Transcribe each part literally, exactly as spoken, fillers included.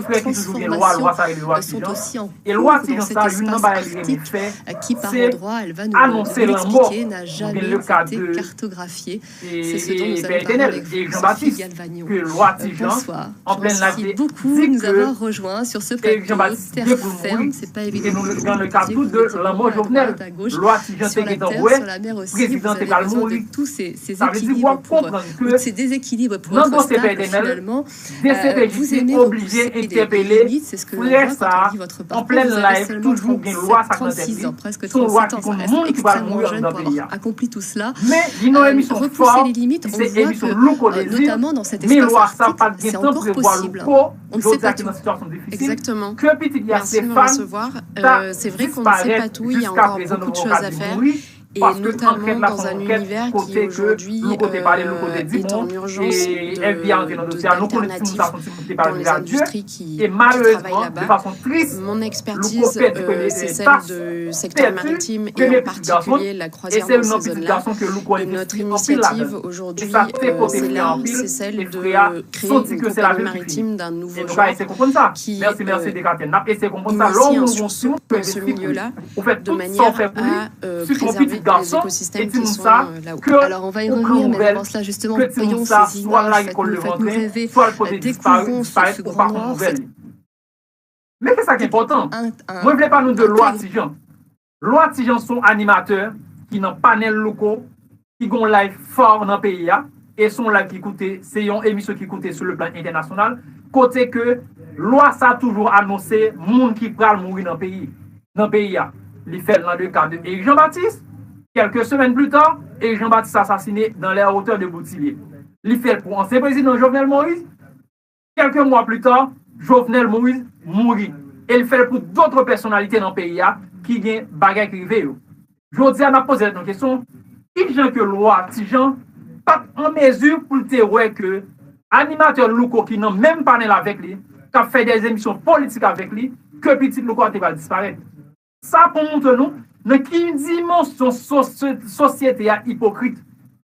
frè ki toujou gen lwa, lwa sa rele lwa Tijan. E lwa Tijan sa, youn nan bagay li renmen fè, se anonse lanmò. Nou gen le ka de e, e Pè Etènèl, Erik Jan Batis, ke lwa Tijan, an plen layv, te di ke Erik Jan Batis gen pou l mouri, e nou, dans le cas tou de lanmò Jovenel, lwa Tijan te gentan wè prezidan te pral mouri. Sa vle di, w ap konprann ke nan dosye Pè Etènèl, D C P J te oblije entèpele frè sa a an plen layv, toujou gen lwa sa k nan tèt li. Se yon lwa ki konn moun ki pral mouri anndan peyi a. Men li nan yon emisyon fò, ki se emisyon Louko Dezi, men lwa sa pa t gentan prevwa Louko, jodi a ki nan sitiyasyon difisil, ke pitit li a Stéphane ta disparèt jiska prezan, nou poko ka di mouri, paske ankèt la se yon ankèt kote ke Louko te pale, Louko te di, bon, e F B I antre nan dosye a, nou konnen timoun sa se yon timoun ki te pral rive a Dye, e malerezman, de fason tris, Louko pèdi premye, e, pèdi premye pitit gason l, e se youn nan pitit gason ke Louko envesti anpil ladan l. E sa te pote frè a anpil, e frè a santi ke se lavi l ki fini. E nou ka eseye konprann sa. Mèsi, mèsi, Dekatèn. N ap eseye konprann sa. Lè yon moun, yon timoun, ou envesti pou li, ou fè tout sa w fè pou li, sitou yon pitit gason, e timoun sa, ke ou pran nouvèl ke timoun sa swa l lage kò l devan tren, swa l pote disparèt, disparèt, ou pa konn nouvèl li. Men kisa ki enpòtan? Mwen vle pale nou de lwa Tijan. Lwa Tijan se yon animatè ki nan panèl Louko, ki gen yon layv fò nan peyi a, e se yon layv ki koute, se yon emisyon ki koute sou le plan entènasyonal, kote ke lwa sa toujou anonse moun ki pral mouri nan peyi, nan peyi a. Li fè l nan le ka de Erik Jan Batis, kèlke semèn pli ta, Erik Jan Batis asasine dans les hauteurs de Boutillier. Li fè l pou ansyen prezidan Jovenel Moïse, kèlke mwa pli ta, Jovenel Moïse mouri. E l fè l pou dòt pèsonalite nan peyi a ki gen bagay ki rive yo. Jodi a, n ap poze tèt nou kesyon, kijan ke lwa Tijan pa t an mezi pou l te wè ke animatè Louko ki nan menm panèl avèk li, k ap fè de emisyon politik avèk li, ke pitit Louko a te pral disparèt? Sa pou montre nou nan ki dimansyon sosye-, sosyete a ipokrit.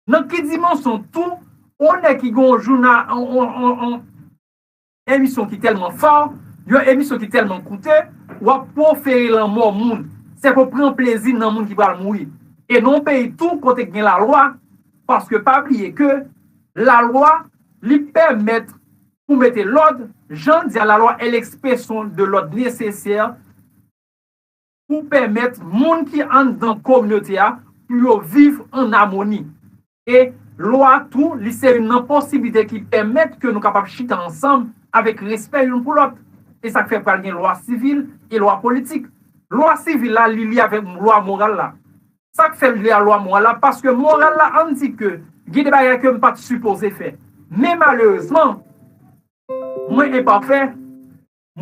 Nan ki dimansyon tou, yon nèg ki gen yon jounal, yon, yon, yon, yon emisyon ki tèlman fò, yon emisyon ki tèlman koute, w ap pwofere lanmò moun. Se pou pran plezi nan moun ki pral mouri. E nan yon peyi tou kote gen lalwa, paske pa bliye ke lalwa, li pèmèt pou mete lòd, jan di a, lalwa est l'expression de l'ordre nécessaire pou pèmèt moun ki anndan kominote a pou yo viv an amoni. E lwa tou, li se youn nan posiblite ki pèmèt ke nou kapab chita ansanm avèk respè youn pou lòt. E sa k fè pral gen lwa sivil e lwa politik. Lwa sivil la, li lye avèk lwa moral la. Sa k fè l lye a lwa moral la? Paske moral la, ann di ke gen de bagay ke m pa t sipoze fè. Men malerezman, mwen enpafè,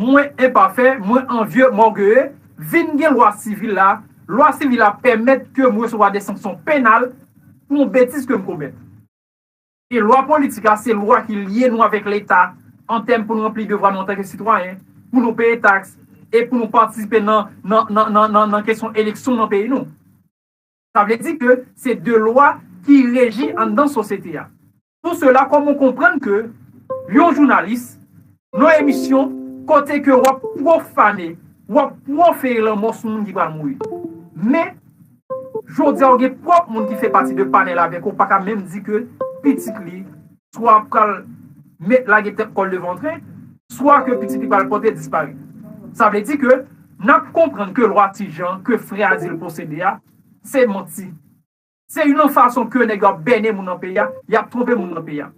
mwen enpafè, mwen an vye, m ògeye, vin gen lwa sivil la. Lwa sivil la pèmèt ke m resevwa de sanksyon penal pou yon betiz ke m komèt. E lwa politik la, se lwa ki lye nou avèk Leta an tèm pou nou ranpli devwa nou antanke sitwayen, pou nou peye taks e pou nou patisipe nan, nan, nan, nan, nan, nan kesyon eleksyon nan peyi nou. Sa vle di ke se de lwa ki reji anndan sosyete a. Pou sela, kòman w konprann ke yon jounalis, nan yon emisyon, kote ke w ap pwofane, w ap pwofere lanmò sou moun ki pral mouri. Men, jodi a, w gen pwòp moun ki fè pati de panèl avèk ou, pa ka menm di ke pitit li swa pral met lage tèt kò l devan tren, swa ke pitit li pral pote disparèt. Sa vle di ke n ap konprann ke lwa Tijan ke frè a di l posede a, se manti. Se youn nan fason ke nèg yo ap bène moun nan peyi a, y ap twonpe moun nan peyi a.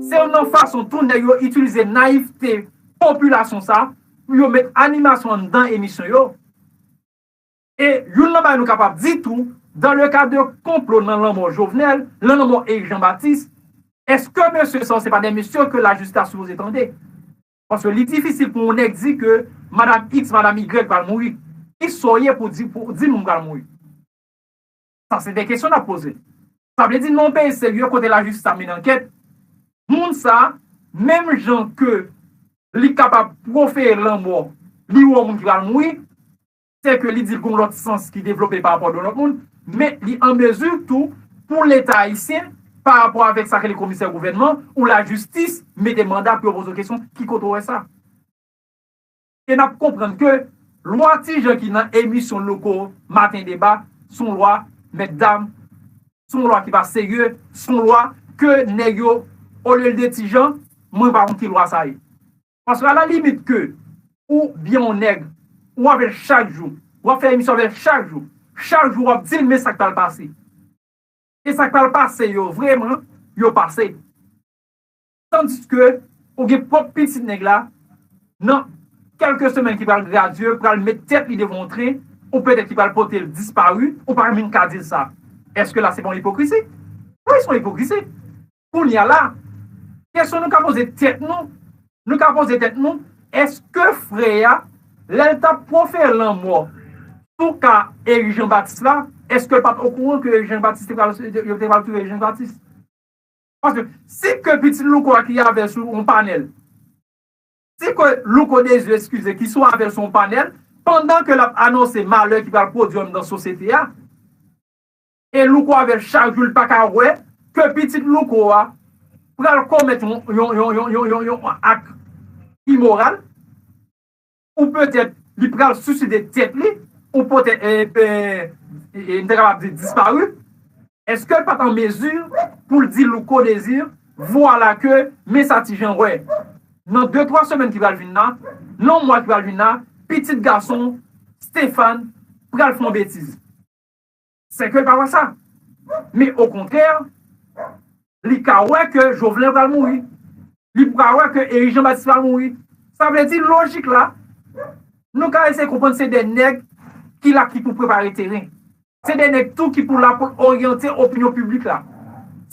Se youn nan fason tou nèg yo itilize nayivte popilasyon sa pou yo met animasyon anndan emisyon yo. E youn nan bagay nou kapab di tou, dans le cas de konplo nan lanmò Jovenel, nan lanmò Eric Jean Baptiste, èske mesye sa yo se pa de mesye ke lajistis ta sipoze tande? Paske li difisil pou yon nèg di ke madanm X, madanm Y pral mouri. Kisa w ye pou di, pou di moun pral mouri? Sa se de kesyon n ap poze. Sa vle di nan yon peyi serye kote lajistis ap mennen ankèt, moun sa, menm jan ke li kapab pwofere lanmò, li wè yon moun ki pral mouri, se ke li di l gen yon lòt sans ki devlope pa rapò de lòt moun, men li an mezi tou pou Leta ayisyen, pa rapò avèk sa k rele komisè gouvènman ou lajistis, mete manda pou yo poze w kesyon, ki kote w wè sa? E n ap konprann ke lwa Ti Jan ki nan emisyon Louko Maten Deba, se yon lwa, mètdam, se yon lwa ki pa serye, se yon lwa ke nèg yo, olye l de Ti Jan, mwen pa konn ki lwa sa ye. Paske alalimit ke ou byen yon nèg, ou avè l chak jou, w ap fè emisyon avè l chak jou, chak jou w ap di l men sa k pral pase. E sa k pral pase yo, vrèman, yo pase. Tandiske ou gen pwòp pitit nèg la, nan kèlke semèn ki pral gradye, pral met tèt li devan yon tren, ou petèt ki pral pote l dispari, ou pa menm ka di l sa. Èske la se pa yon ipokrisi? Wi, se yon ipokrisi. Kounye a la, kesyon nou ka poze tèt nou, nou ka poze tèt nou, èske frè a, lè l t ap pwofere lanmò sou ka Eric Jean Baptiste la, èske l pa t okouran ke Eric Jean Baptiste te pral, yo te pral touye Eric Jean Baptiste? Paske si ke pitit Louko a ki avè l sou yon panèl, si ke Louko Désir, eskize, ki sou avè l sou yon panèl, pandan ke l ap anonse malè ki pral pwodui anndan sosyete a, e Louko avè l chak jou, l pa ka wè ke pitit Louko a pral komèt yon, yon, yon, yon, yon, yon, yon ak imoral, ou petèt li pral siside tèt li, ou petèt, e, e, e, m te kapab di dispari, èske l pa t an mezi pou l di Louko Désir, vwala ke men sa Ti Jan wè. Nan de, twa semèn ki pral vin la, nan mwa ki pral vin la, pitit gason Stéphane pral fè yon betiz. Se ke l pa wè sa. Men okontrè, li ka wè ke Jovenel pral mouri. Li ka wè ke Eric Jean Baptiste pral mouri. Sa vle di lojik la, nou ka eseye konprann se de nèg ki la ki pou prepare teren. Se de nèg tou ki pou la pou l oryante opinyon piblik la.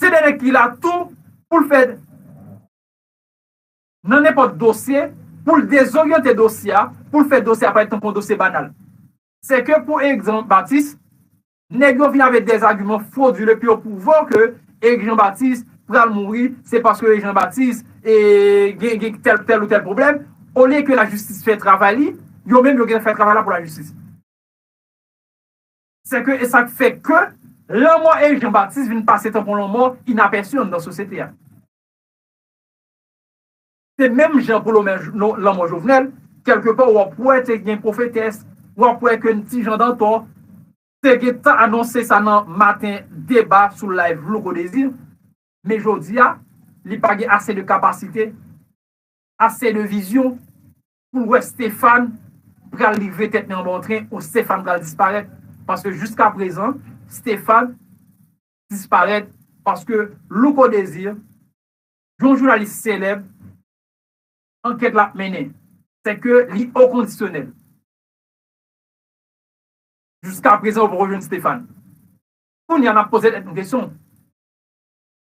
Se de nèg ki la tou pou l fè nan nenpòt dosye, pou l dezoryante dosye a, pou l fè dosye a parèt tankou yon dosye banal. Se ke pou Eric Jean Baptiste, nèg yo vin avèk de agiman fwodile pou yo pwouve w ke Eric Jean Baptiste pral mouri, se paske Eric Jean Baptiste, e, gen, gen tèl, tèl ou tèl pwoblèm, olye ke lajistis fè travay li, yo menm yo gen fè travay la pou lajistis. Se ke e sa k fè ke lanmò Eric Jean Baptiste vin pase tankou lanmò inapèsi anndan sosyete a. Se menm jan pou lanmò, lanmò Jovenel, kèlkepa w ap wè te gen pwofetès, w ap wè ke Ti Jan Dantò te gentan anonse sa nan maten deba sou live Louko Désir, men jodi a, li pa gen ase de kapasite, ase de vizyon pou l wè Stéphane pral rive tèt li anba yon tren ou Stéphane pral disparèt. Paske jiska prezan, Stéphane disparèt paske Louko Désir, yon jounalis selèb, ankèt l ap mennen, se ke li o kondisyonèl. Jiska prezan, yo poko jwenn Stéphane. Kounye a, n ap poze tèt nou kesyon.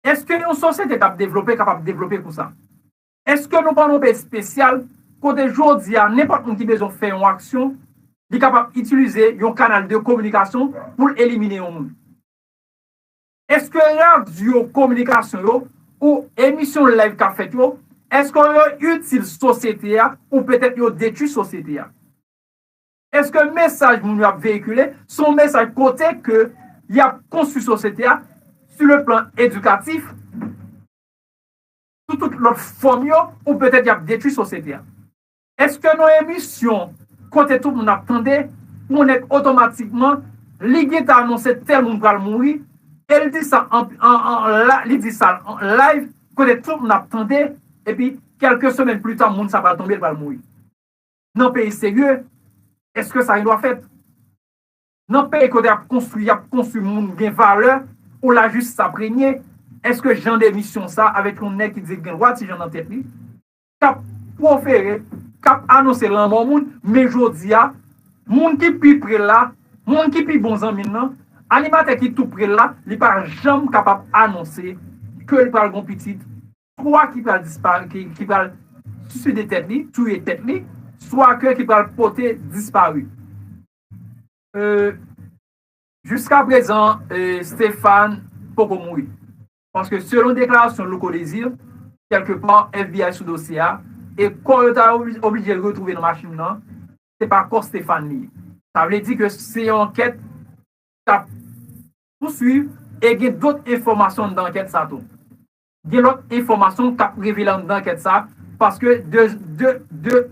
Èske yon sosyete k ap devlope kapab devlope konsa? Èske nou pa nan yon peyi espesyal kote jodi a, nenpòt moun ki bezwen fè yon aksyon, li kapab itilize yon kanal de kominikasyon pou l elimine yon moun? Èske radyo kominikasyon yo ou emisyon live k ap fèt yo, èske yo itil sosyete a ou petèt yo detwi sosyete a? Èske mesaj moun yo ap veyikile se yon mesaj kote ke y ap konstwi sosyete a sou le plan edikatif, sou tout lòt fòm yo, ou petèt y ap detwi sosyete a? Èske nan emisyon kote tout moun ap tande, yon nèg otomatikman, li gentan anonse tèl moun pral mouri, e l di sa an, an, an la, li di sa an live, kote tout moun ap tande, epi kèlke semèn pli ta, moun sa pral tonbe, l pral mouri? Nan peyi serye, èske sa gen dwa fèt? Nan peyi kote y ap konstwi, y ap konstwi moun gen valè, ou lajistis ap renye, èske jan de emisyon sa avèk yon nèg ki di l gen lwa Ti Jan nan tèt li, k ap pwofere, k ap anonse lanmò moun, men jodi a, moun ki pi pre l la, moun ki pi bon zanmi l nan, animatè ki tou pre l la, li pa janm kapab anonse ke li pral gon pitit, swa ki pral dispare, ki, ki pral siside tèt li, touye tèt li, swa ke ki pral pote dispari. E, jiska prezan, e, Stéphane poko mouri. Paske selon deklarasyon Louko Désir, kèlkepa F B I sou dosye a, e kò yo ta obli-, oblije retwouve nan machin nan, se pa kò Stéphane li ye. Sa vle di ke se yon ankèt k ap pouswiv e gen dòt enfòmasyon anndan ankèt sa tou. Gen lòt enfòmasyon k ap revele anndan ankèt sa, paske de, de, de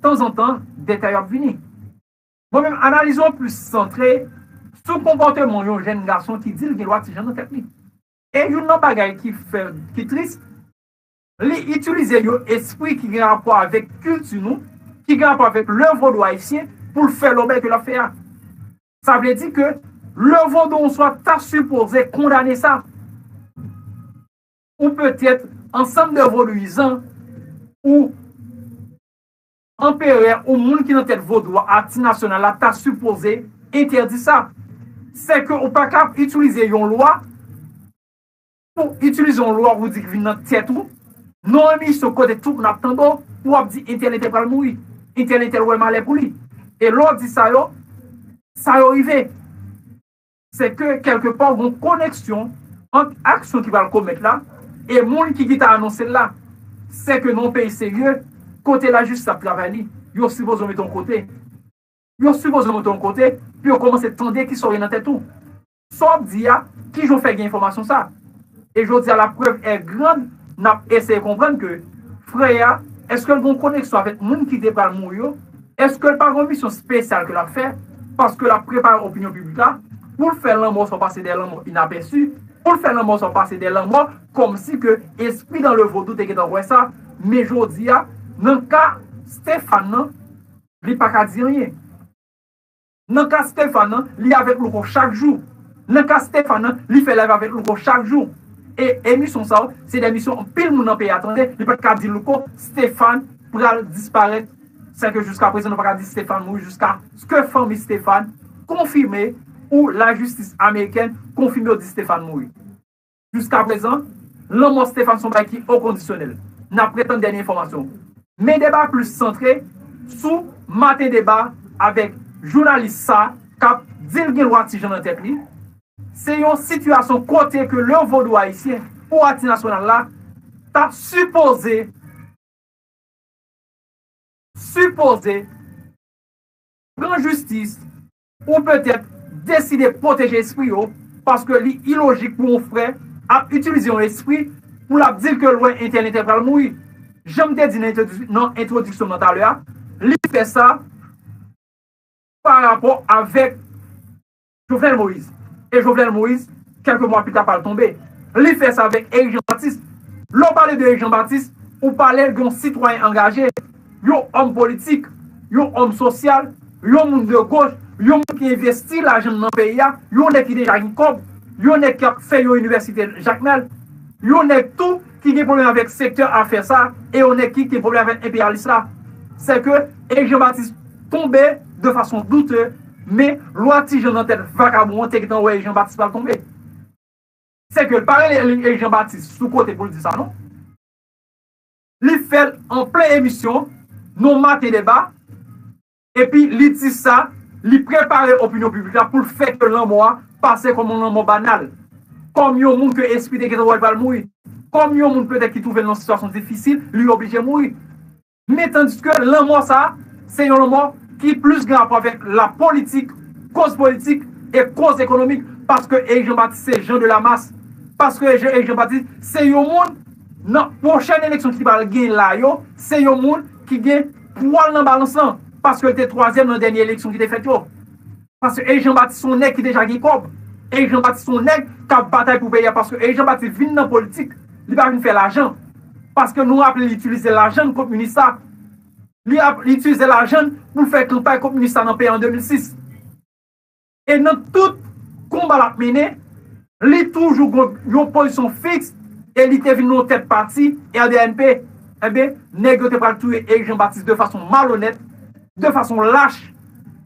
tanzantan, detay yo ap vini. Mwen menm, analiz mwen plis santre sou konpòteman yon jèn gason ki di l gen Lwa Ti Jan nan tèt li. E youn nan bagay ki fè, ki tris, li itilize yon espri ki gen rapò avèk kilti nou, ki gen rapò avèk le vodou ayisyen pou l fè lòbèy ke l ap fè a. Sa vle di ke le vodou an swa ta sipoze kondane sa. Ou petèt ansanm de vodouyizan ou anperè ou moun ki nan tèt vodou a, Ti Nasyonal la ta sipoze entèdi sa. Se ke ou pa ka itilize yon lwa pou itilize yon lwa ou di ki vin nan tèt ou, nan yon emisyon kote tout moun ap tande w, pou w ap di entèl entèl pral mouri, entèl entèl wè malè pou li. E lè w di sa yo, sa yo rive. Se ke kèlkepa gen yon koneksyon ant aksyon ki pral komèt la e moun ki, ki ta anonse l la. Se ke nan yon peyi serye, kote lajistis ap travay li, yo sipoze mete yon kote. Yo sipoze mete yon kote pou yo kòmanse tande kisa w gen nan tèt ou. Sa w ap di a, kijan w fè gen enfòmasyon sa? E jodi a, la preuve est grande, n ap eseye konprann ke frè a, èske l gen yon koneksyon avèk moun ki te pral mouri yo? Èske l pa gen yon misyon espesyal ke l ap fè? Paske l ap prepare opinyon piblik la pou l fè lanmò sa w pase de lanmò inapèsi, pou l fè lanmò sa w pase de lanmò kòmsi ke espri dans le vodou te gentan wè sa. Men jodi a, nan ka Stéphane nan, li pa ka di anyen. Nan ka Stéphane nan, li avèk Louko chak jou. Nan ka Stéphane nan, li fè live avèk Louko chak jou. E emisyon sa yo, se de emisyon anpil moun nan peyi a tande, li pa t ka di Louko, Stéphane pral disparèt. Sèke jiska prezan, nou pa ka di Stéphane mouri jiskaske fanmi Stéphane konfime ou lajistis amerikèn konfime yo di Stéphane mouri. Jiska prezan, lanmò Stéphane se yon bagay ki okondisyonèl. N ap ret tann dènye enfòmasyon. Men deba plis santre sou Maten Deba avèk jounalis sa k ap di l gen Lwa Ti Jan nan tèt li. Se yon sitiyasyon kote ke le vodou ayisyen pou Ti Nasyonal la ta sipoze, sipoze pran jistis ou petèt deside pwoteje espri yo, paske li ilojik pou yon frè ap itilize yon espri pou l ap di l ke l wè entèl entèl pral mouri. Jan m te di nan entwodi-, nan entwodiksyon m nan talè a, li fè sa pa rapò avèk Jovenel Moïse. E Jovenel Moïse, kèlke mwa pita, pral tonbe. Li fè sa avèk Eric Jean Baptiste. Lè w pale de Eric Jean Baptiste, ou pale de yon sitwayen angaje, yon òm politik, yon òm sosyal, yon moun de goch, yon moun ki envesti lajan l nan peyi a, yon nèg ki deja gen kòb, yon nèg k ap fè yon inivèsite Jakmèl, yon nèg tou ki gen pwoblèm avèk sektè afè sa, e yon nèg ki gen pwoblèm avèk enperyalis la. Se ke Eric Jean Baptiste tonbe de fason doute, men Lwa Ti Jan nan tèt vakabon an te gentan wè Eric Jean Baptiste pral tonbe. Se ke l pa rele Eric Jean Baptiste sou kote pou l di sa, non. Li fè l an plen emisyon, nan Maten Deba, epi li di sa, li prepare opinyon piblik la pou l fè ke lanmò a pase kòm yon lanmò banal, kòm yon moun ke espri te gentan wè l pral mouri, kòm yon moun petèt ki twouve l nan sitiyasyon difisil, li oblije mouri. Men tandiske lanmò sa a, se yon lanmò ki plis gen rapò avèk lapolitik, koz politik e koz ekonomik, paske Eric Jean Baptiste se Jean de la Masse, paske Eric Jean Baptiste se yon moun, nan pwochèn eleksyon ki pral gen la yo, se yon moun ki gen pwa l nan balans lan, paske l te twazyèm nan dènye eleksyon ki te fèt yo. Paske Eric Jean Baptiste se yon nèg ki deja gen kòb. Eric Jean Baptiste se yon nèg k ap batay pou peyi a, paske Eric Jean Baptiste vin nan politik, li pa vin fè lajan. Paske nou raple, li itilize lajan l kont minis la. Li ap, li itilize lajan l pou l fè kanpay kont minis la nan peyi a an de mil sis. E nan tout konba l ap mennen, li toujou gon yon pozisyon fiks e li te vin yon tèt pati R D N P. Enben, nèg yo te pral touye Eric Jean Baptiste de fason malonèt, de fason lach,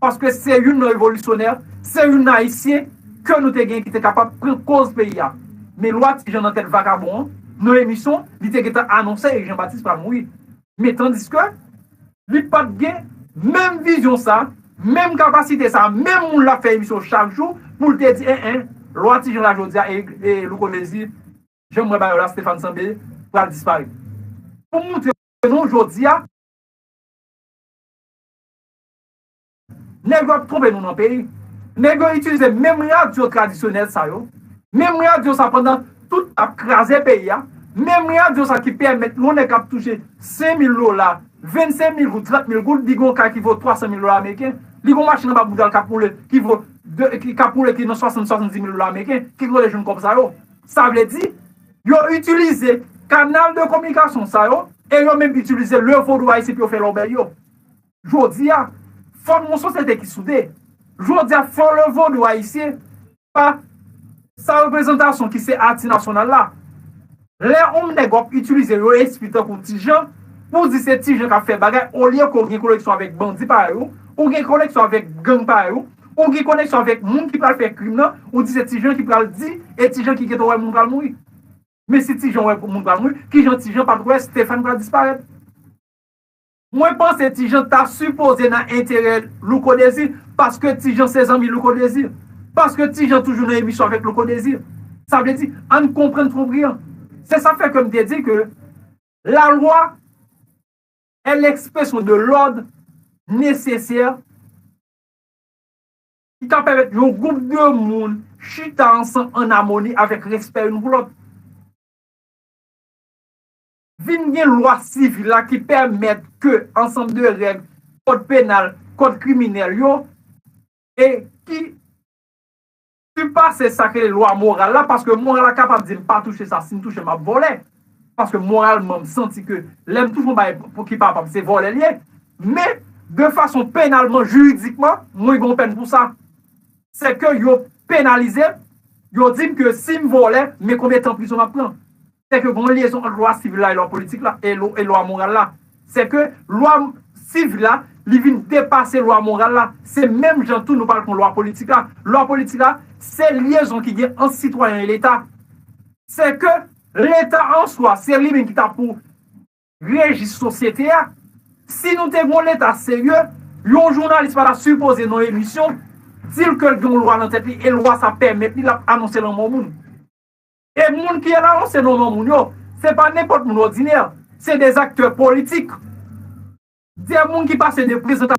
paske se youn nan revolisyonè, se youn nan Ayisyen ke nou te gen ki te kapab pran koz peyi a. Men Lwa Ti Jan nan tèt vakabon an, nan emisyon, li te gentan anonse Eric Jean Baptiste pral mouri. Men tandiske li pa t gen menm vizyon sa, menm kapasite sa, menm moun l ap fè emisyon chak jou pou l te di, en, en, Lwa Ti Jan la jodi a, e, e Louko Mezi, jan m wè bagay yo la, Stéphane Sanbé pral disparèt. Pou montre nou jodi a, nèg yo ap twonpe nou nan peyi. Nèg yo itilize menm radyo tradisyonèl sa yo, menm radyo sa pandan tout ap kraze peyi a, menm radyo sa ki pèmèt yon nèg k ap touche senk mil dola vennsenk mil goud, trant mil goud, li gen yon kay ki vo twa san mil dola ameriken, li gen yon machin anba bouda l k ap woule, ki vo de, ki, k ap woule ki nan swasant, swasanndis mil dola ameriken, ki kote jwenn kòb sa yo? Sa vle di, yo itilize kanal de kominikasyon sa yo, e yo menm itilize le vodou ayisyen pou yo fè lòbèy yo. Jodi a, fò n yon sosyete ki soude. Jodi a, fò le vodou ayisyen pa sa reprezantasyon ki se ati nasyonal la. Lè yon nèg w ap itilize yo espri tankou Ti Jan, pou w di se Ti Jan k ap fè bagay, olye ke w gen koneksyon avèk bandi parèy ou, ou gen koneksyon avèk gang parèy ou, ou gen koneksyon avèk moun ki pral fè krim nan, ou di se Ti Jan ki pral di, e Ti Jan ki gentan wè moun pral mouri. Men si Ti Jan wè moun pral mouri, kijan Ti Jan pa t wè Stéphane pral disparèt? Mwen panse Ti Jan ta sipoze nan enterè Louko Désir, paske Ti Jan se zanmi Louko Désir. Paske Ti Jan toujou nan emisyon avèk Louko Désir. Sa vle di, ann konprann twonpri an. Se sa fè ke m te di ke la loi est l'expression de l'ordre nécessaire ki ka pèmèt yon gwoup de moun chita ansanm ann amoni avèk respè youn pou lòt. Vin gen lwa sivil la ki pèmèt ke ansanm de règ, kòd penal, kòd kriminèl yo, e ki sipase sa k rele lwa moral la, paske moral la kapab di m pa touche sa, si m touche m ap vòlè. Paske moralman m santi ke lè m touche yon bagay pou ki pa pa m, se vòlè l ye. Men, de fason penalman, jiridikman, mwen gen yon pèn pou sa. Se ke yo penalize m, yo di m ke si m vòlè, men konbyen tan prizon m ap pran. Se ke gen yon lyezon ant lwa sivil la e lwa politik la, e lwa, e lwa moral la. Se ke lwa sivil la, li vin depase lwa moral la. Se menm jan tou nou pral pran lwa politik la. Lwa politik la, se lyezon ki gen ant sitwayen e Leta. Se ke Leta an swa, se li menm ki ta pou reji sosyete a. Si nou te gen yon Leta serye, yon jounalis pa ta sipoze nan emisyon di l ke l gen yon lwa nan tèt li e lwa sa pèmèt li l ap anonse lanmò moun. E moun ki al anonse lanmò moun yo, se pa nenpòt moun òdinè, se de aktè politik, de moun ki pase de prezantasyon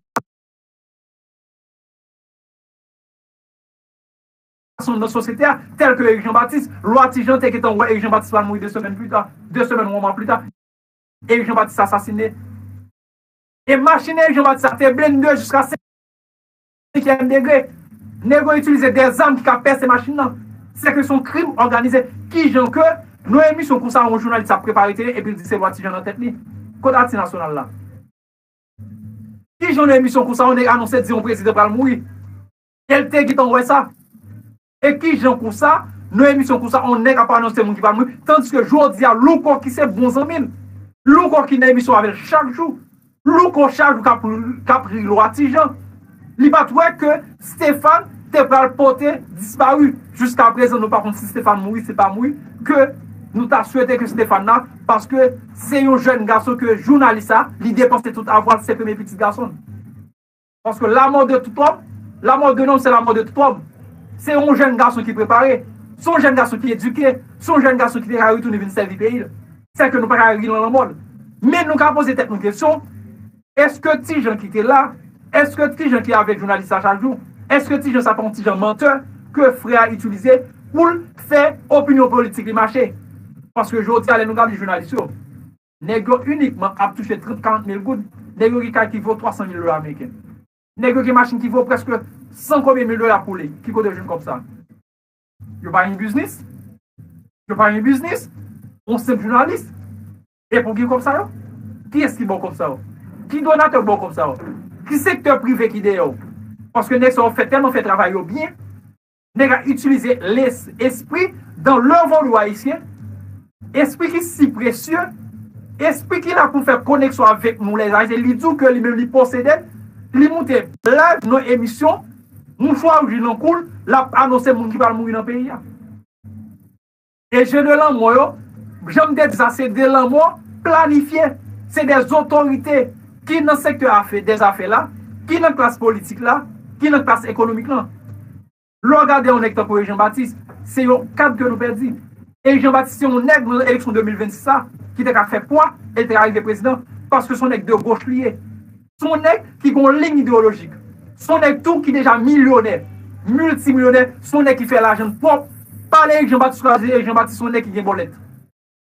nan sosyete a, tèl ke Eric Jean Baptiste. Lwa Ti Jan te gentan wè Eric Jean Baptiste pral mouri de semèn pli ta, de semèn ou yon mwa pli ta. Eric Jean Baptiste asasine. E machin Eric Jean Baptiste la te blende jiska senkyèm degre. Nèg yo itilize de zam ki ka pèse machin nan. Se ke se yon krim òganize. Kijan ke nan emisyon konsa yon jounalis ap prepare tele epi l di se lwa Ti Jan nan tèt li? Kote ati nasyonal la? Kijan nan emisyon konsa yon nèg anonse di yon prezidan pral mouri? E l te gentan wè sa. E kijan konsa, nan emisyon konsa, yon nèg ap anonse moun ki pral mouri, tandiske jodi a, Louko ki se bon zanmi l, Louko ki nan emisyon avè l chak jou, Louko chak jou k ap, k ap ri lwa Ti Jan, li pa t wè ke Stéphane te pral pote dispari. Jiska prezan, nou pa konn si Stéphane mouri, si pa mouri, ke nou ta swete ke Stéphane la, paske se yon jèn gason ke jounalis la, li depanse tout avwa l, se premye pitit gason l. Parce que la mort de tout homme, la mort d'un homme, c'est la mort de tout homme. Se yon jèn gason ki prepare, se yon jèn gason ki edike, se yon jèn gason ki te ka retounen vin sèvi peyi l. Se ke nou pa ka ri nan lanmò l. Men nou ka poze tèt nou kesyon, èske Ti Jan ki te la, èske Ti Jan ki avèk jounalis la chak jou, èske Ti Jan sa pa yon Ti Jan mantè ke frè a itilize pou l fè opinyon politik li mache? Paske jodi a, lè nou gade jounalis yo, nèg yo inikman ap touche trant, karant mil goud. Nèg yo gen kay ki vo twa san mil dola ameriken. Nèg yo gen machin ki vo prèske san konbyen mil dola pou li. Ki kote yo jwenn kòb sa? Yo pa gen biznis? Yo pa gen biznis? Yon senp jounalis? E pou gen kòb sa yo? Kiyès ki ba w kòb sa yo? Ki donatè ba w kòb sa yo? Ki sektè prive ki dèyè w? Paske nèg sa yo fè tèlman fè travay yo byen, nèg la itilize les, espri dans le vodou haïtien, espri ki si presye, espri ki la pou fè koneksyon avèk nou lèzayisyen. Li di w ke li menm li posede l, li moute live nan emisyon, mouchwa wouj li nan kou l, l ap anonse moun ki pral mouri nan peyi a. E je de lanmò yo, jan m te di sa, se de lanmò planifye. Se de otorite ki nan sektè afè, dèzafè la, ki nan klas politik la, ki nan klas ekonomik lan. Lè w gade yon nèg tankou Eric Jean Baptiste, se yon kad ke nou pèdi. Eric Jean Baptiste se yon nèg nan eleksyon de mil vennsis la ki te ka fè pwa e te ka rive prezidan, paske se yon nèg de goch li ye. Se yon nèg ki gen yon liy ideyolojik. Se yon nèg tou ki deja milyonè, miltimilyonè, se yon nèg ki fè lajan l pwòp. Pale Eric Jean Baptiste, ou ka di Eric Jean Baptiste se yon nèg ki gen bòlèt.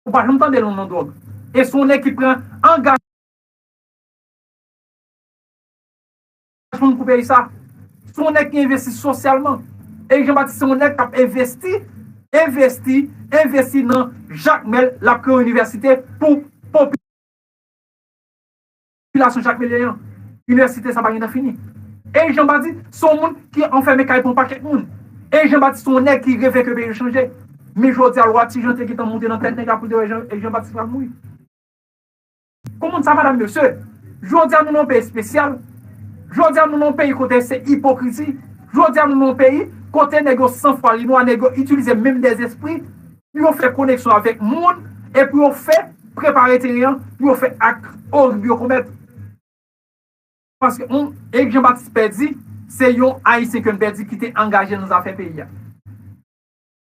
Ou pa janm tande l nan dwòg. E se yon nèg ki pran angajman moun pou peyi sa. Se yon nèg ki envesti sosyalman. Erik Jean Baptiste se yon nèg k ap envesti, envesti, envesti nan Jakmèl, l ap kreye yon inivèsite pou popilasyon jakmelyen an. Inivèsite sa pa gentan fini. Erik Jean Baptiste se yon moun ki anfèmen kay pou yon pakèt moun. Erik Jean Baptiste se yon nèg ki reve ke peyi l chanje. Men jodi a, lwa Ti Jan te gentan monte nan tèt nèg la pou te wè Erik Jean Baptiste pral mouri. Konprann sa, madam, mesye. Jodi a, nou nan yon peyi espesyal. Jodi a, nou nan yon peyi kote se ipokrizi. Jodi a, nou nan yon peyi kote nèg yo san fwa li nwa, nèg yo itilize menm dèzespri pou yo fè koneksyon avèk moun e pou yo fè prepare teren an, pou yo fè ak orib yo komèt. Paske yon Erik Jean Baptiste pèdi, se yon Ayisyen ke n pèdi ki te angaje nan zafè peyi a.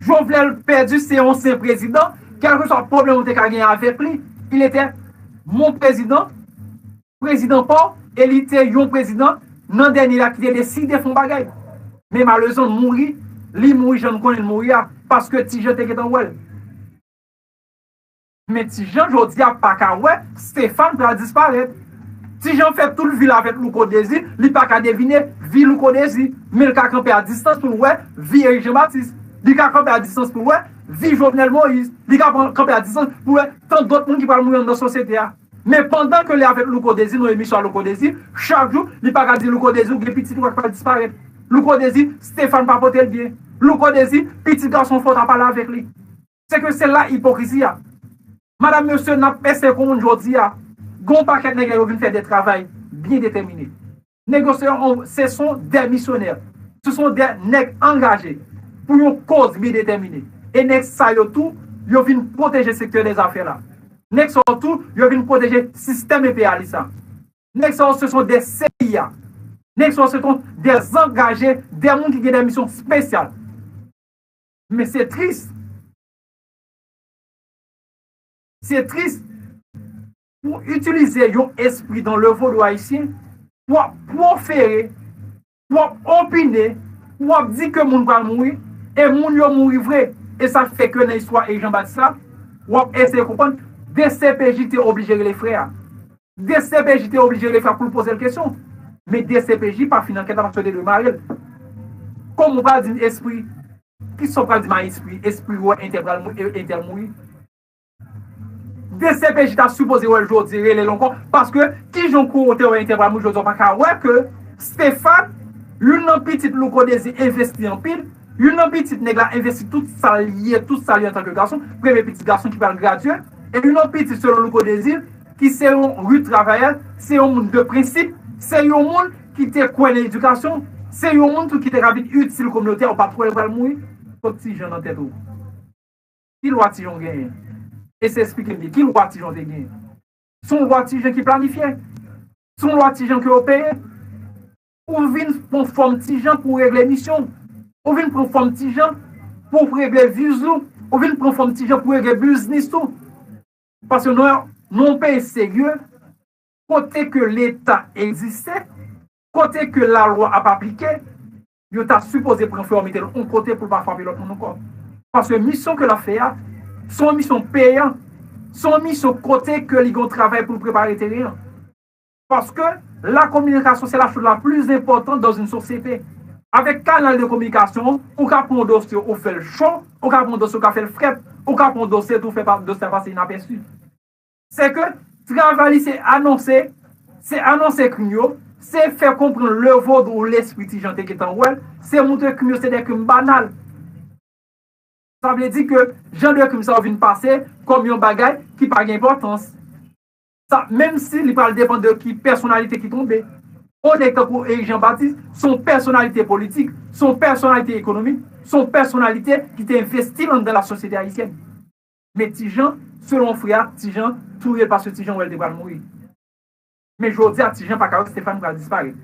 Jovenel pèdi, se yon ansyen prezidan, kèlkeswa pwoblèm ou te ka gen avèk li, il était mon président, prezidan pa w, e li te yon prezidan nan dènye la ki te deside fè yon bagay. Men malerezman, mouri, li mouri jan n konnen l mouri a, paske Ti Jan te gentan wè l. Men Ti Jan jodi a pa ka wè Stéphane pral disparèt. Ti Jan fè tout vi l avèk Louko Dezi, li pa ka devine vi Louko Dezi, men l ka kanpe a distans pou l wè vi Erik Jean Baptiste. Li ka kanpe a distans pou l wè vi Jovenel Moïse. Li ka pran- kanpe a distans pou l wè tan dòt moun ki pral mouri anndan sosyete a. Men pandan ke li avèk Louko Dezi, nan emisyon a Louko Dezi, chak jou, li pa ka di Louko Dezi, ou gen pitit ou a k pral disparèt. Louko Dezi, Stéphane pa pote l byen. Louko Dezi, pitit gason fò w ta pale avèk li. Se ke se la ipokrizi a. Madam, mesye, n ap eseye konprann jodi a. Gen yon pakèt nèg la yo vin fè de travay byen detèmine. Nèg yo se yon- se son de misyonè. Se son de nèg angaje pou yon koz byen detèmine. E nèg sa yo tou, yo vin pwoteje sektè dèzafè la. Nèg sa yo tou, yo vin pwoteje sistèm enpeyalis la. Nèg sa yo se son de C I A. Nèg sa yo se son de angaje, de moun ki gen de misyon espesyal. Men se tris. Se tris pou itilize yon espri dans le vodou haïtien pou w ap pwofere, pou w ap opine, pou w ap di ke moun pral mouri, e moun yo mouri vre. E sa fè ke nan istwa Erik Jean Baptiste la, w ap eseye konprann, D C P J te oblije rele frè a. D C P J te oblije rele frè a pou l poze l kesyon. Men D C P J pa fin ankèt la paske yo te dwe mare l. Kòman w pral di m espri Kisa w pral di m a espri, espri wè entèl pral mou- e- entèl mouri? D C P J ta sipoze wè l jodi, rele l ankò, paske kijan w kote wè entèl pral mouri jodi, w pa ka wè ke Stéphane, youn nan pitit Louko Dezi envesti anpil, youn nan pitit nèg la envesti tout sa l ye, tout sa l ye antanke gason, premye pitit gason ki pral gradye, e youn nan pitit selon Louko Dezi, ki se yon ri travayè, se yon moun de prensip, se yon moun ki te kwè nan edikasyon, se yon moun tou ki te ka vin itil kominote a, ou pa t kwè l pral mouri. Kot Ti Jan nan tèt ou? Ki lwa Ti Jan genyen? E se esplike m byen, ki lwa Ti Jan te genyen? Se yon lwa Ti Jan ki planifye? Se yon lwa Ti Jan ke yo peye? Ou vin pran fòm Ti Jan pou regle misyon w. Ou vin pran fòm Ti Jan pou regle viz ou. Ou vin pran fòm Ti Jan pou regle biznis ou. Paske nou, nou yon peyi serye, kote ke Leta egziste, kote ke lalwa ap aplike, yo ta sipoze pran frè a mete l yon kote pou l pa frape lòt moun ankò. Paske misyon ke l ap fè a, se yon misyon peyan, se yon misyon kote ke li gen yon travay pou l prepare teren an. Paske la communication, c'est la chose la plus importante dans une société. Avèk kanal de kominikasyon, ou ka pran yon dosye, ou fè l cho, ou ka pran yon dosye, ou ka fè l frèt, ou ka pran yon dosye, tou fè pa, dosye a pase inapèsi. Se ke travay li se anonse, se anonse krim yo, se fè konprann le vodou lespri Ti Jan te gentan wè l, se montre krim yo se de krim banal. Sa vle di ke jan de krim sa yo vin pase kòm yon bagay ki pa gen enpòtans. Sa, menm si li pral depann de ki pèsonalite ki tonbe. Yon nèg tankou Erik Jan Batis, se yon pèsonalite politik, se yon pèsonalite ekonomik, se yon pèsonalite ki te envesti l anndan lasosyete ayisyèn. Men Ti Jan, selon frè a, Ti Jan touye l paske Ti Jan wè l te pral mouri. Men jodi a, Ti Jan pa ka wè Stéphane pral disparèt.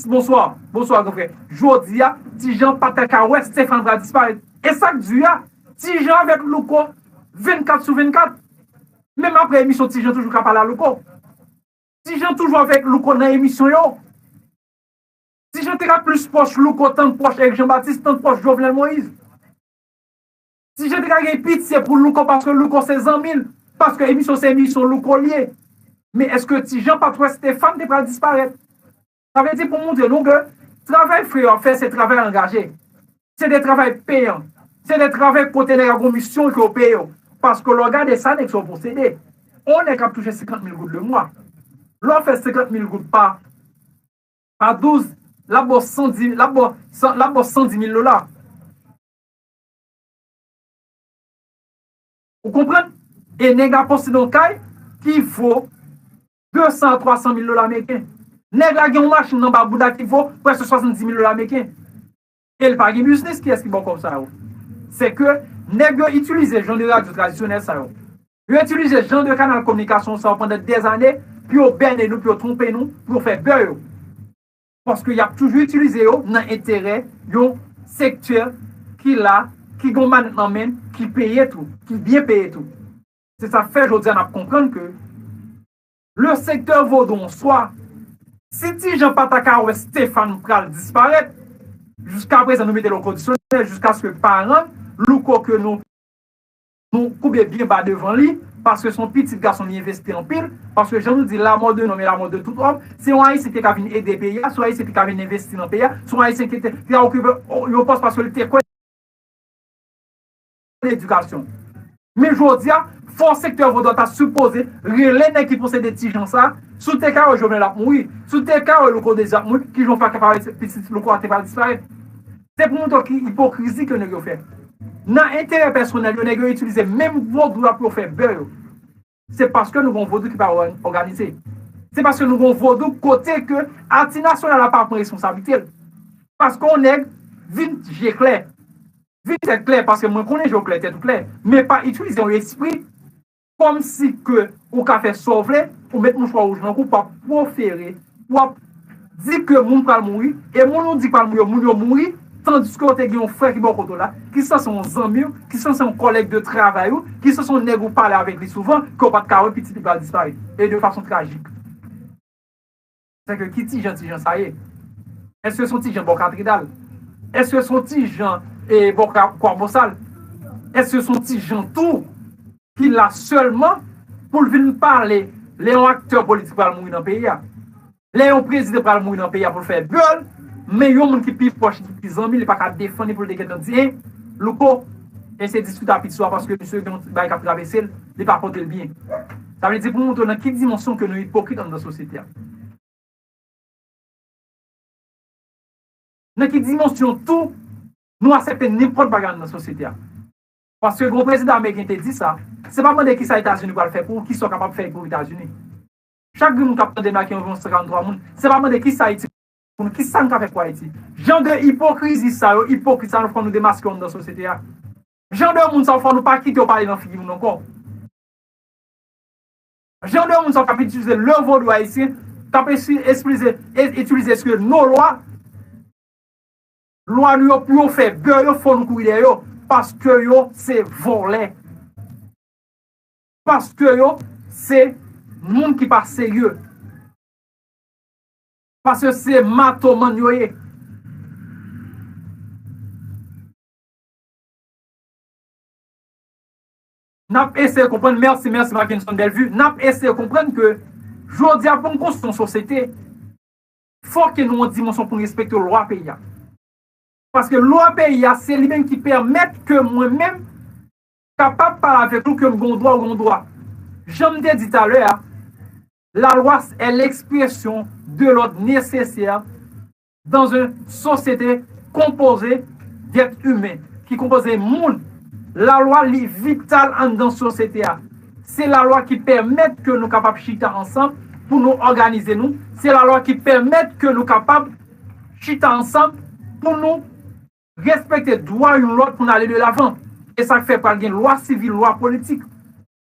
Bonswa, bonswa, gran frè. Jodi a, Ti Jan pa ta ka wè Stéphane pral disparèt. E sa k di a, Ti Jan avèk Louko vennkat sou vennkat. Menm apre emisyon, Ti Jan toujou ka pale a Louko. Ti Jan toujou avèk Louko nan emisyon yo. Ti Jan te ka plis pwòch Louko tank pwòch Erik Jan Batis, tank pwòch Jovenel Moïse. Ti Jan te ka gen pitye pou Louko paske Louko se zanmi l. Paske emisyon se emisyon Louko l ye. Men èske Ti Jan pa t wè Stéphane te pral disparèt? Sa vle di pou montre nou ke travay frè yo ap fè, se travay angaje. Se de travay peyan. Se de travay kote nèg yo gon misyon ke yo peye yo. Paske lè w gade sa nèg sa yo posede, yon nèg k ap touche senkant mil goud le mwa. Lè w fè senkant mil goud pa, pa douz, l ap ba w san di, l ap ba w san, l ap ba w san di mil dola. Ou konprann? E nèg la posede yon kay ki vo de san a twa san mil dola ameriken. Nèg la gen yon machin anba bouda ki vo prèske swasanndis mil dola ameriken. E l pa gen biznis, kiyès ki ba w kòb sa yo? Se ke nèg yo itilize jan de radyo tradisyonèl sa yo. Yo itilize jan de kanal kominikasyon sa yo pandan dèzane pou yo bène nou, pou yo twonpe nou, pou yo fè bè yo. Paske y ap toujou itilize yo nan enterè yon sektè ki la, ki gon manèt nan men, ki peye tou, ki byen peye tou. Se sa k fè jodi a n ap konprann ke le sektè vodou an swa, si Ti Jan pa ta ka wè Stéphane pral disparèt, jiskaprezan nou mete l o kondisyonèl, jiskaske paran Louko ke nou nou koube byen ba devan li, paske se yon pitit gason li envesti anpil, paske jan nou di, la mort d'un homme est la mort de tout homme, se yon Ayisyen ki te ka vin ede peyi a, se yon Ayisyen ki te ka vin envesti nan peyi a, se yon Ayisyen ki te, ki te ka okipe yon pòs paske li te kwè nan edikasyon. Men jodi a, fò sektè vodou a ta sipoze rele nèg ki posede Ti Jan sa, si w te ka wè Jovenel ap mouri, si w te ka wè Louko Désir ap mouri, kijan w fè ka pa wè pitit Louko a te pral disparèt? Se pou montre w ki ipokrizi ke nèg yo fè. Nan enterè pèsonèl yo, nèg yo itilize menm vodou a pou yo fè bè yo. Se paske nou gon vodou ki pa òganize. Se paske nou gon vodou kote ke Ati Nasyonal la pa pran responsablite l. Paske yon nèg vin je klè, vin tèt klè, paske mwen konnen je w klè, tèt ou klè, men pa itilize yon espri kòmsi ke ou ka fè sa w vle, ou met mouchwa wouj nan kou, w ap pwofere, w ap di ke moun pral mouri, e moun ou di pral mouri yo, moun yo mouri, tandiske w te gen yon frè ki bò kote w la, ki sanse yon zanmi w, ki sanse yon kòlèg de travay ou, ki sanse yon nèg ou pale avèk li souvan, ke w pa t ka wè pitit li pral disparèt, e de fason trajik. Sèke ki Ti Jan, Ti Jan sa ye? Èske se yon Ti Jan bò Katedral? Èske se yon Ti Jan, e, bò Kwa-, Kwabosal? Èske se yon Ti Jan tou ki la sèlman pou l vin pale lè yon aktè politik pral mouri nan peyi a? Lè yon prezidan pral mouri nan peyi a pou l fè bè l, men yon moun ki pi pwòch, ki pi zanmi, li pa ka defann li pou l te gentan di, en, Louko, eseye diskite a pitit ou a paske misye gen yon bagay k ap travèse l, li pa pote l byen. Sa vle di pou montre w nan ki dimansyon ke nou ipokrit anndan sosyete a. Nan ki dimansyon tou nou aksepte nenpòt bagay anndan sosyete a. Paske gwo prezidan ameriken te di sa, se pa mande kisa Etazini pral fè pou ou, kisa w kapab fè pou Etazini. Chak grenn moun k ap tande m la ki anviwon san karanntwa moun, se pa mande kisa Ayiti pou nou, kisa n ka fè pou Ayiti. Jan de ipokrizi sa yo, ipokrit sa yo, fò nou demaske yo anndan sosyete a. Jan de moun sa yo, fò nou pa kite yo pale nan figi moun ankò. Jan de moun sa yo k ap itilize le vodou ayisyen, k ap esi-, esplize-, e-, itilize eske nos lois, lwa nou yo pou yo fè bè yo, fò nou kouri dèyè yo, paske yo se vòlè. Paske yo se moun ki pa serye. Paske se matomann yo ye. N ap eseye konprann, mèsi, mèsi Mackenson Bellevue, n ap eseye konprann ke jodi a pou n konstwi yon sosyete, fò ke nou yon dimansyon pou n respekte lwa peyi a. Paske lwa peyi a, se li menm ki pèmèt ke mwen menm kapab pale avèk ou, ke m gen yon dwa, ou gen yon dwa. Jan m te di talè a, la loi est l'expression de l'ordre nécessaire dans une société composée d'êtres humains, ki konpoze moun. Lalwa li vital anndan sosyete a. Se lalwa ki pèmèt ke nou kapab chita ansanm pou nou òganize nou. Se lalwa ki pèmèt ke nou kapab chita ansanm pou nou respekte dwa youn lòt pou n ale de lavan. E sa k fè pral gen lwa sivil, lwa politik.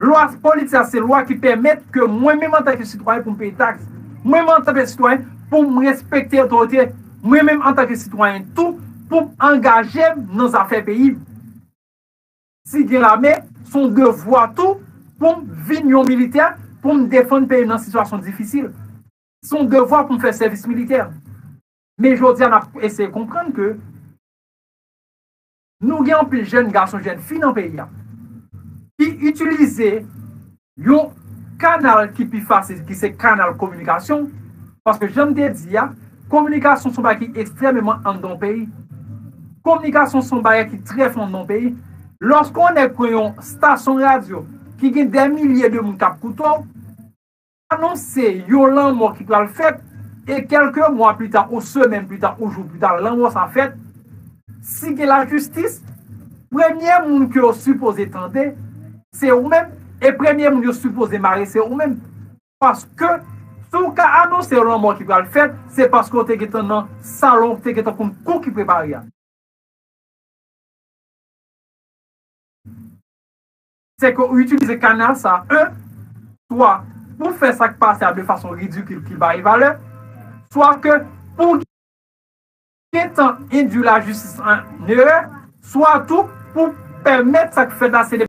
Lwa politik la, se lwa ki pèmèt ke mwen menm antanke sitwayen pou m peye taks. Mwen menm antanke sitwayen pou m respekte otorite. Mwen menm antanke sitwayen tou pou m angaje m nan zafè peyi m. Si gen lame, se yon devwa tou pou m vin yon militè, pou m defann peyi m nan sitiyasyon difisil. Se yon devwa pou m fè sèvis militè. Men jodi a, n ap eseye konprann ke nou gen anpil jèn gason, jèn fi nan peyi a ki itilize Yon kanal ki pi fasil, ki se kanal kominikasyon, paske jan m te di a, kominikasyon se yon bagay ki ekstrèmeman anndan yon peyi. Kominikasyon se yon bagay ki trè fò anndan yon peyi. Lòske yon nèg pran yon stasyon radyo ki gen dè milye de moun k ap koute w, anonse yon lanmò ki pral fèt, e kèlke mwa pita, ou semèn pita, ou jou pita, lanmò sa fèt, si gen lajistis, premye moun ke yo sipoze tande, se ou menm, e premye moun yo sipoze mare, se ou menm. Paske, si w ka anonse yon lanmò ki pral fèt, se paske w te gentan nan salon, w te gentan konn kou ki prepare a. Se ke ou itilize kanal sa, en, swa pou fè sa k pase a de fason ridikil ki pa gen valè, swa ke pou gentan endwi lajistis an erè, swa tou pou pèmèt sa k fèt la se de